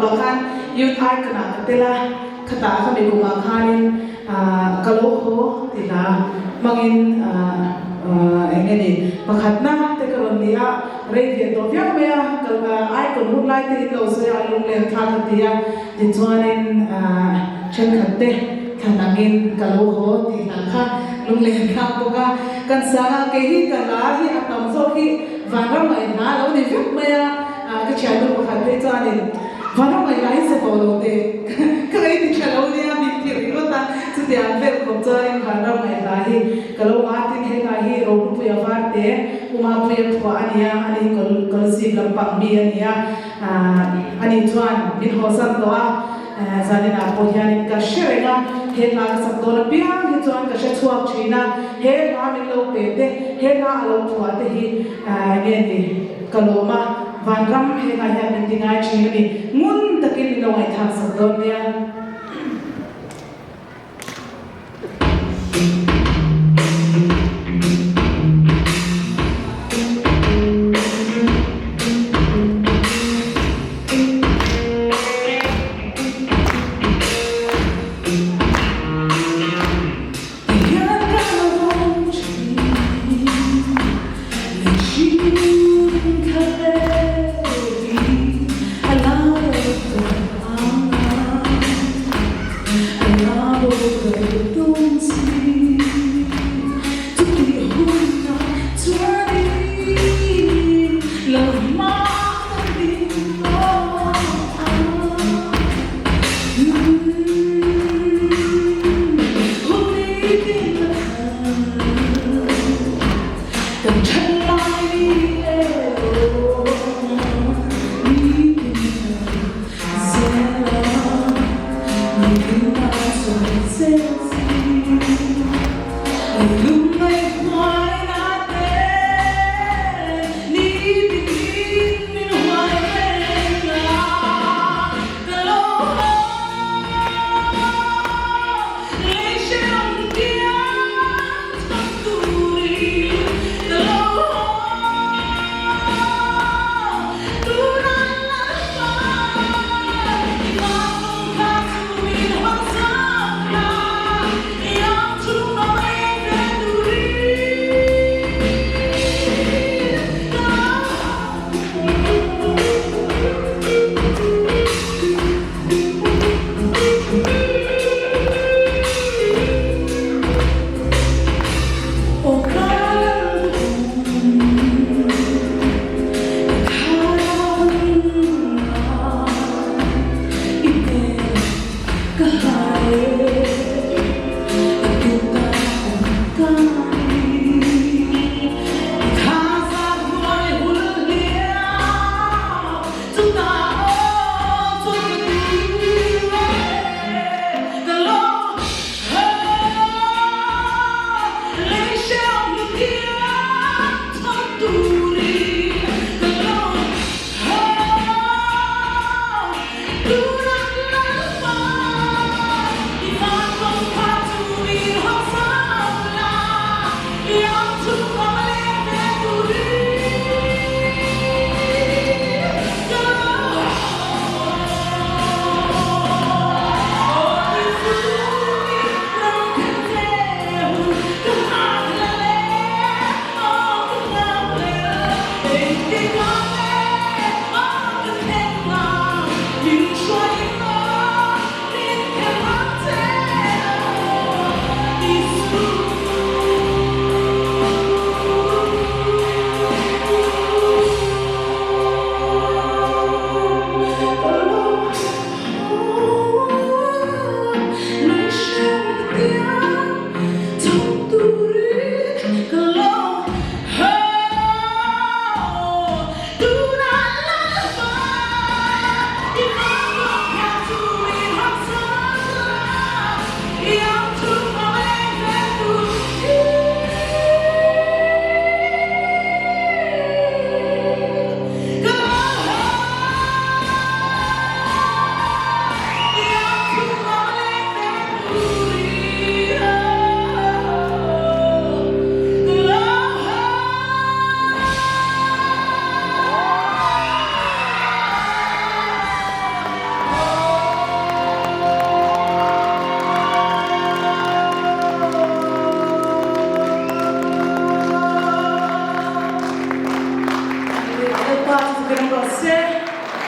kumah khan Youth Icon ah ka tel a, khatah khami kumah khanin ka lo haw ti hla hmangin eng nge ni pakhatna te ka rawn ni a, rei ve tawh viau mai a, Icon hun lai te in lo sawi a, lunglen thlak ka ti a, tichuanin thenkhat te thlan angin ka lo haw tih hla kha lunglen thlak bawk a, kan sang a, kei hi ka lar hi a tam zawk hi vanram ngaihna a lo ni vek mai a. Ka thiannu pakhat phei chuanin Vanram ngaihna hi sa tawh lo teh, ka ei ti tha lo nia min ti ringawt a, chutiang vel khawp chuanin Vanram ngaihna hi ka lo a tin he hna hi Rohlupuia Varte Umapuia phuah a nia, ani hi Kawlzip lampang mi a nia, ani chuan min hawsan tawh a, zaninah pawh hianin ka hre reng a, he hla ka sak dawn apiang hi chuan ka hre chhuak thin a, he hla min lo pe te, he hla a lo phuah te hi nge ni? Ka lawm a, vanram hengah hian min ti ngai thin a ni. Ngun takin min lo ngaihthlak sak dawn nia. Tihian ka lawm thin, mihring kha leh hi a la rei tawh ang a. Lalpa chu fakin awm rawh se.